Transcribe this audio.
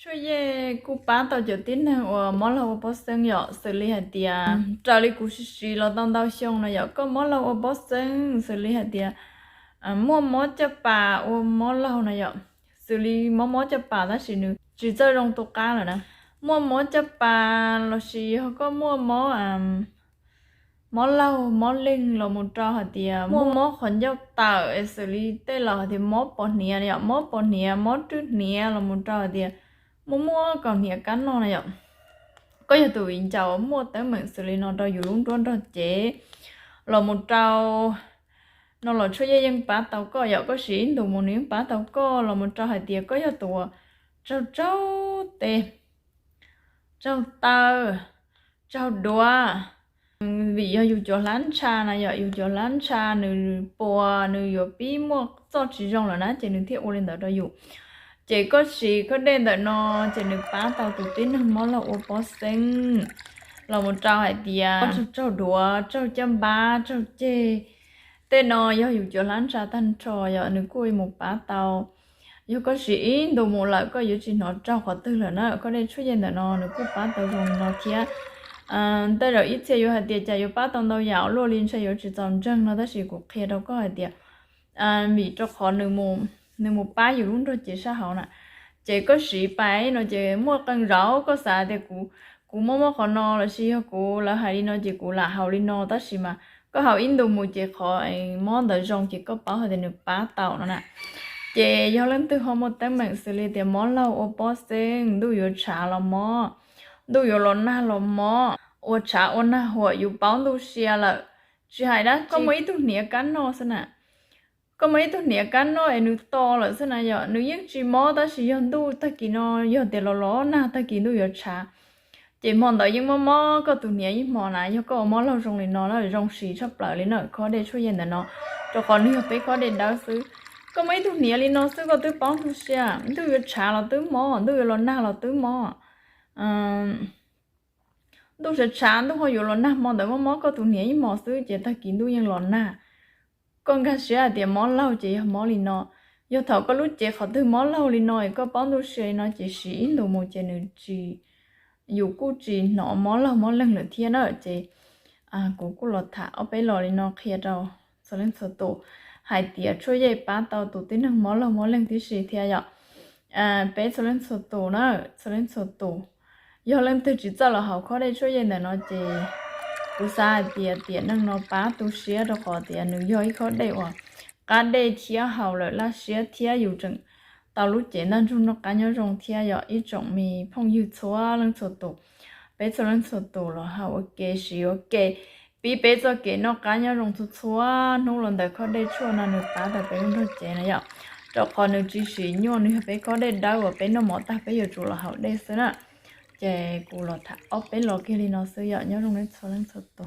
Tshuaj Yej kuj pab tau cov tib neeg uas mob laug ua pob xeeb yom, xws li hais tias raws li kuv siv siv los tau ntau xyoo no yom, koj mob laug ua pob xeeb xws li hais tias muaj mob caj pas ua mob laug no yom, xws li mob mob caj pas tab sis nws tsis txawj zoo tu qab lawm na, muaj mob caj pas los sis yog koj muaj mob mob laug mob leeg los mus rau hais tias muaj mob qhov ncauj tawm es xws li tej laus hais tias mob pos hniav yom, mob pos hniav, mob rwj hniav los mus rau hais tias muaj muaj kaus hniav kab noj na yom. Koj yog tus viv ncaus muaj teeb meem xws li no rau yus lub nruab nrog cev los mus rau no los Tshuaj Yej yeej pab tau koj yom, koj siv ib ntus mus nws yeej pab tau koj los mus rau hais tias koj yog tus uas tsaug tsaug tes, tsaug taw, tsaug duav, vim yog yus cov hlab ntsha na yom, yus cov hlab ntsha nws puas nws yuav pib muaj txoj tsis zoo lawm na ces nws thiaj ua li ntawd rau yus. Ces koj siv koj dej ntawm no ces nws pab tau tus tib neeg mob laug ua pob xeeb los mus rau hais tias tsaug duav, tsaug caj npab, tsaug ceg. Tej no yog yus cov hlab ntsha tag nrho yom, nws kuj mus pab tau. Yog koj siv ib ntus mus lawm koj yuav tsis hnov tsaug qhov twg lawm na. Koj dej Tshuaj Yej ntawm no nws kuj pab tau zoo li no thiab. Tej zaum ib txhia yuav hais tias cas yuav pab tau ntau yam luaj li ntshe yuav tsis txaus ntseeg no tab sis kuv qhia rau koj hais tias vim rau qhov nws mus pab yus lub nrog cev sab hauv na. Ces koj siv pais no ces muaj qee zaum koj xav tias kuv mob mob qhov no los sis yog kuv lawv hais li no ces kuv lam haus li no tab sis mas koj haus ib ntus mus ces qhov mob ntawd zoo ces koj paub hais tias nws pab tau no na. Ces yog leej twg ho muaj teeb meem xws li tias mob laug ua pob xeeb, ntuj yuav tshav los mob, ntuj yuav los nag los mob, ua tshav ua nag huam yus paub ntuj sia lawm, tsis hais dab tsi, koj muaj ib tug hniav kab noj xwb na. Koj muaj ib tug hniav kab noj es nws to lawm xwb na yom, nws yeej tsis mob tab sis yog ntuj tag kis no yog tias los los nag tag kis ntuj yuav tshav, ces hmo ntawd yeej mob mob koj tus hniav ib hmo na. Yog koj ua mob laug zoo li no na, zoo siv tshaj plaws li na khob dej Tshuaj Yej ntawm no, rau qhov nws yog peb khob dej dawb xwb. Koj muaj ib tug hniav li no xwb koj twb paub ntuj sia, ntuj yuav tshav los twb mob, ntuj yuav los nag los twb mob. Ntuj tshav tshav ntuj ho yuav los nag, hmo ntawd mob mob koj tus hniav ib hmos xwb ces tag kis ntuj yeej los nag. Koj nkag siab hais tias mob laug ces yog mob li no. Yog thaum koj lub cev qhov twg mob laug li no es koj paub ntuj sia li no ces siv ib ntus mus ces nws tsis, yus kuj tsis hnov mob laug mob leeg lawm thiab na. Ces kuv kuj los tham ob peb los li no qhia rau txhua leej txhua tus hais tias Tshuaj Yej pab tau tus tib neeg mob laug mob leeg tib si thiab yom. Peb txhua leej txhua tus na, txhua leej txhua tus, yog leej twg tsis txawj los haus khob dej Tshuaj Yej ntawm no ces kuv xav hais tias tiam neej no pab tu siab rau qhov tias nws yog ib khob dej uas qab dej thiab haus lawm laj siab thiab yus tseem tau lub cev ntaj ntsug noj qab nyob zoo thiab yom. Ib tsoom me phooj ywg txhua leej txhua tus, peb txhua leej txhua tus los haus ua ke siv ua ke, pib peb txoj kev noj qab nyob zoo txhua txhua hnub los ntawm khob dej tshuaj no nws pab tau peb lub nrog cev na yom. Rau qhov nws tsis sim nyuaj, nws yog peb khob dej dawb uas peb noj mov tag peb yuav tsum los haus dej xwb na. Ces kuv los tham ob peb los kiag li no xwb yom, nyob zoo nej txhua leej txhua tus.